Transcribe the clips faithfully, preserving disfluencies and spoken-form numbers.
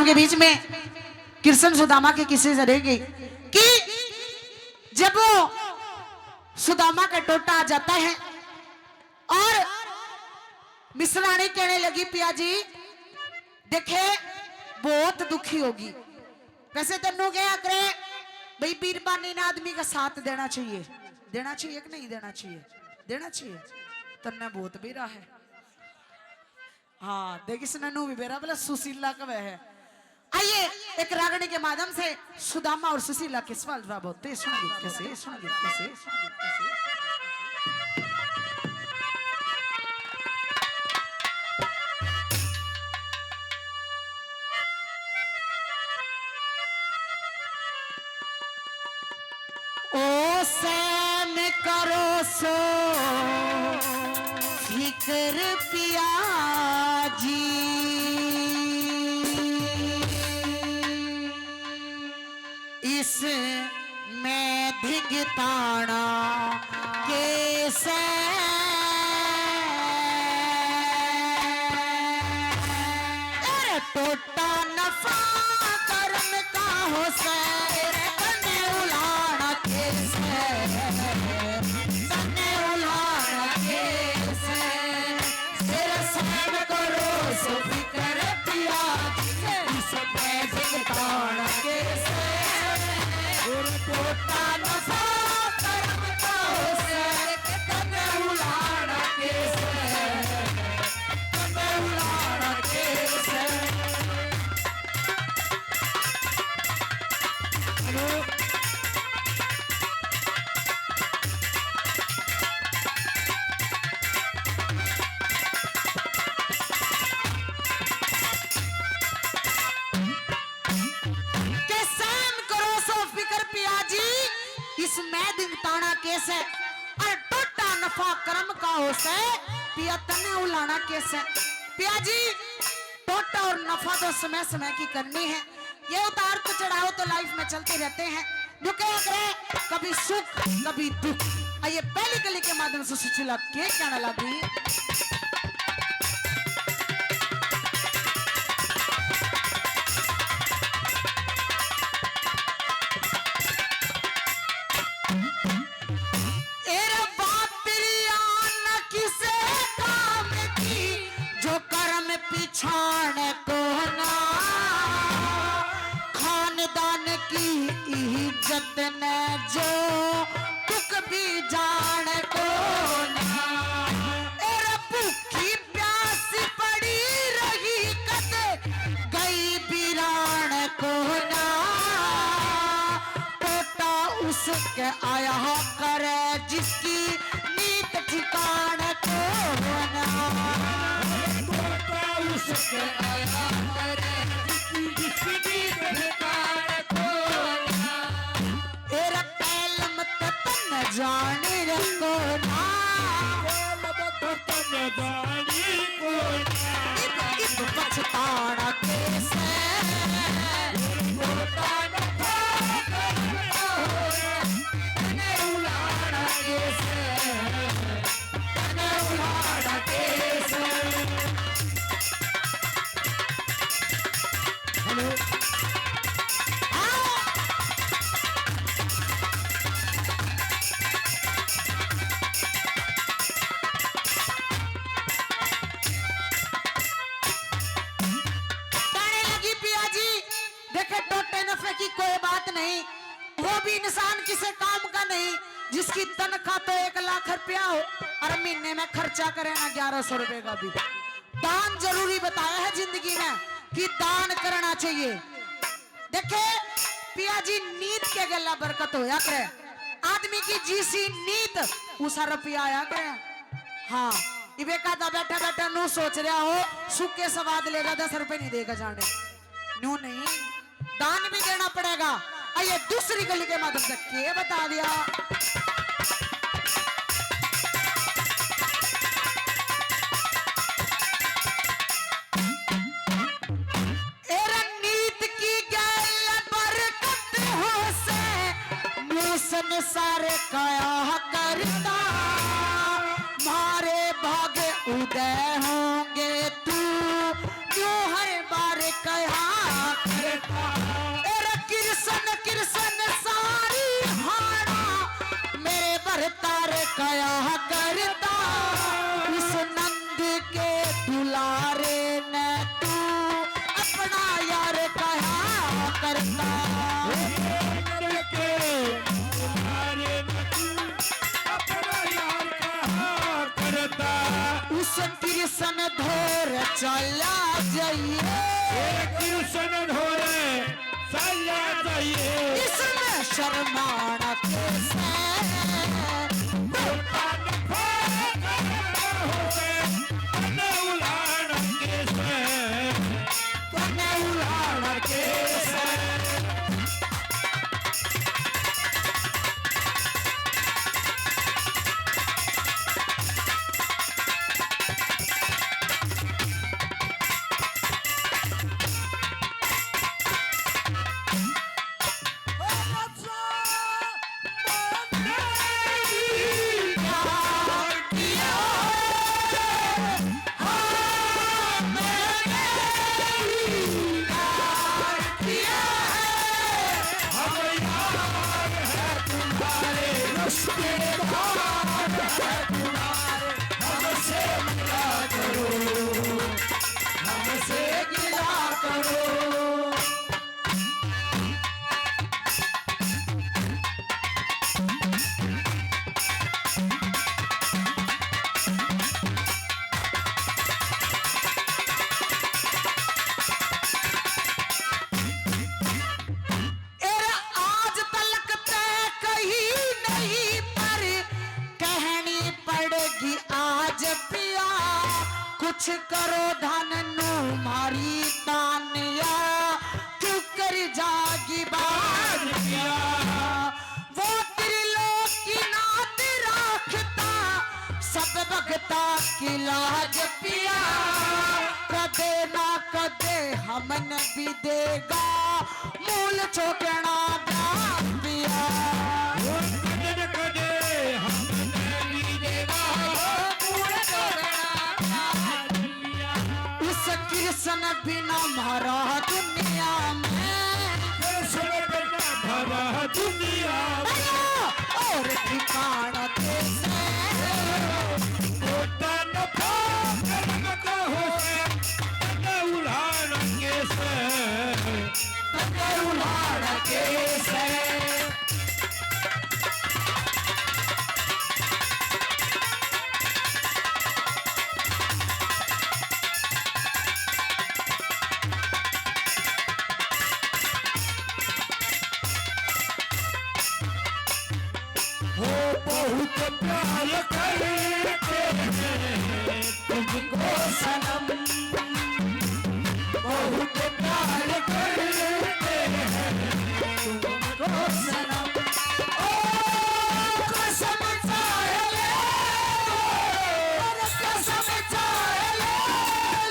के बीच में कृष्ण सुदामा के किस्से से रहेंगे कि जब वो सुदामा का टोटा आ जाता है और मिसरानी कहने लगी, "पिया जी, देखे, बहुत दुखी होगी।" वैसे तन्नू क्या करे भाई, बीरबानी ने आदमी का साथ देना चाहिए, देना चाहिए कि नहीं देना चाहिए? देना चाहिए। तन्ने बहुत बेरा है। हाँ, देख, इसने नू भी बेरा, बोला सुशीला कब है। आइए, एक रागनी के माध्यम से सुदामा और सुशीला के सवाल जवाब होते हैं। सुनिए कैसे, सुनिए कैसे, सुनिए कैसे। ओ सहम करो सो फिक्र पिया जी, इस में धिगताना के सै। अरे टोटा नफा करम का हो सै, तने उलाना के सै, तने उलाना के सै। तेरा सहम करो सो फिक्र पिया, इस पैसे ताना के सै। और टोटा नफा करम का हो सै, तने उलाना के सै। के सहम करो सो फिक्र पिया जी, इसमें दिगताना के सै। और टोटा नफा करम का हो सै, पिया तने उलाना के सै। पिया जी, टोटा और नफा तो समय समय की करनी है। ये उतार तो चढ़ाव तो लाइफ में चलते रहते हैं। जो कहा करे, कभी सुख कभी दुख। आइए पहली कली के माध्यम से सुशीला के कहना लगी। एरे बाप तेरी आन किसे काम की, जो कर्म पिछाण को ना, खानदान की इज्जत न जो तुक भी जाण को ना। एरे भूखी प्यासी पड़ी रही कद गई बिराण को ना। टोटा उसके आया करे जिसकी नीत ठिकाण को ना। टोटा उसके आया करे जिसकी, जिसकी नीत ठिकाण को ना। एरे पहलम तो तन जानी रे को ना। पहलम तो तन जानी को ना। इब, इब पछताना कैसे? हेलो। कहने लगी, पिया जी, देखे, टोटे नफे की कोई बात नहीं, वो भी इंसान किसी काम का नहीं, जिसकी तनख्वाह तो एक लाख रुपया हो और महीने में खर्चा करे ना ग्यारह सौ रुपए का भी। दान जरूरी बताया है जिंदगी में कि दान करना चाहिए। देखे पिया जी, नीत के गला बरकत होया करे। आदमी की जीसी नीत, उसा रुपया आया करे। हाँ, इबे कहता बैठा बैठा नू सोच रहा हो, सूखे सवाद लेगा, दस रुपए नहीं देगा जाने। न्यू नहीं, दान भी देना पड़ेगा। आइए दूसरी कली के माध्यम से के बता दिया। एरे नीत की गैल बरकत हो से, न्यू संसार कया करता। म्हारे भाग उदय होंगे तू, न्यू हर बार कया ए रे कृष्ण कृष्ण सारी हाणा, मेरे भरता रे कया करता, उस नंद के दुलारे ने तू अपना यार कहा करता। नंद के दुलारे ने तू अपना यार कहा करता। उस कृष्ण धोर चला जाइए। हे कृष्ण धोर चला जाइए। इसमें शर्माना कैसे? तन्ने उलाहणा कैसे? तन्ने उलाहणा कैसे? ए रे आज तलक तै कही नहीं, पर कहनी पड़ेगी आज पिया। कुछ करो धन नू मारी तानिया, क्यों कर जागी बाज पिया। वो त्रिलोकीनाथ राखता, सब भगता की लाज पिया। कदे ना कदे हमने भी देगा मूल चौकना ब्याह पिया। वो कदे ना कदे हमने भी देगा मूल चौकना ब्याह पिया। उस कृष्ण बिना म्हारा दुनिया में, कृष्ण बिना म्हारा दुनिया में और ठिकाना कैसे? ओ तन पागल कहो से, तन उलाहणा कैसे? तन उलाहणा कैसे? वो बहुत प्यार करते हैं तुमको सनम, बहुत प्यार करते हैं तुमको सनम। ओ कसम चाहे ले लो, कसम चाहे ले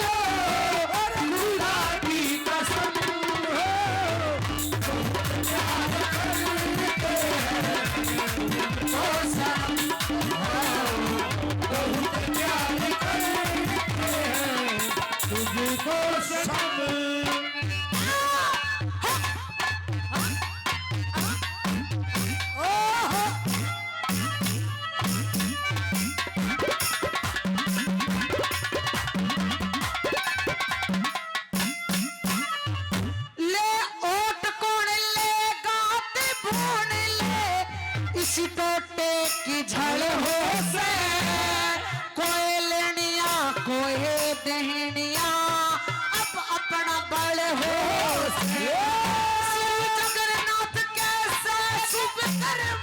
लो, खुदा की कसम हो। ले ओट कौन ले गात भून ले, इसी टोटे की झड़ हो से। कोई लेनिया कोई देहनिया, अब अपना बल हो से। शिव जगन्नाथ कैसे शुभ कर्म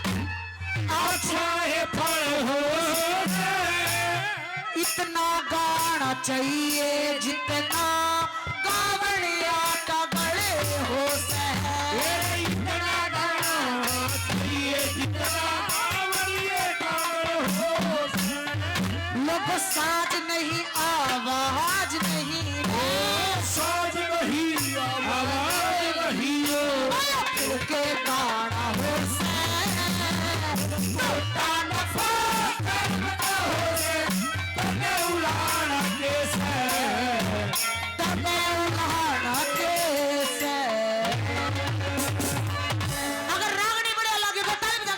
अच्छा है फल हो से। इतना गाना चाहिए जितना